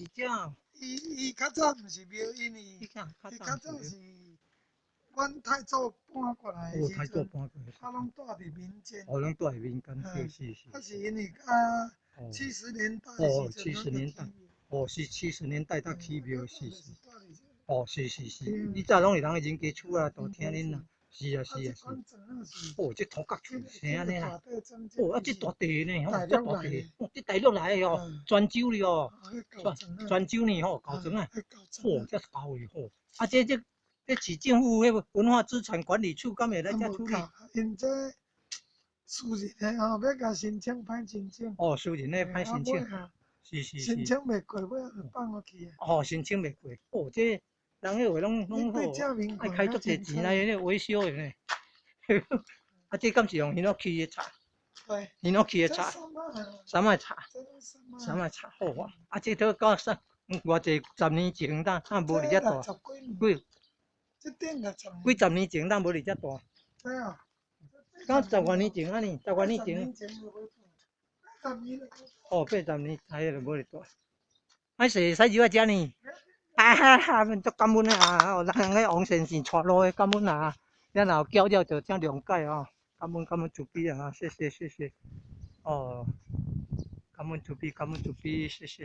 佇遮。伊較早毋是廟，因為伊較伊較早是阮太祖搬過來的時陣，搬過來。啊，攏住佇民間。哦，攏住佇民間，對，是是。啊，是因為啊，七十年代哦，七十年代，哦，是七十年代才起廟，是是。哦，是是是，以早攏是人的人家厝啊，都聽恁啊。是啊是啊是。哦，這土角厝是按呢啦。哦，啊，這大地呢，吼，這大地，哦，這大陸來的哦，泉州的哦，泉州呢吼，舊庄啊。哦，這舊的吼。啊，這市政府彼文化資產管理處敢會來遮處理？𪜶這私人的吼，欲共申請歹申請。哦，私人的歹申請。是是是。申請袂過，尾仔就放予去。哦，申請袂過。哦，這人彼話攏好，愛開足濟錢來咧維修的呢。啊，這敢是用彼落起的柴？對。彼落起的柴。啥物柴？啥物柴？好啊！啊，這都到啥？偌濟十年前，當啊無佇遮大。幾？幾十年前，當無佇遮大。對啊。敢十外年前啊呢？十外年前。哦，80年，哎就無佇大。歹勢，使入來遮呢？啊哈哈！足感恩的啊！哦，人彼王先生帶路的感恩啊！咱若有繳了就請諒解哦。感恩感恩慈悲啊！謝謝謝謝。哦，感恩慈悲，感恩慈悲，謝謝。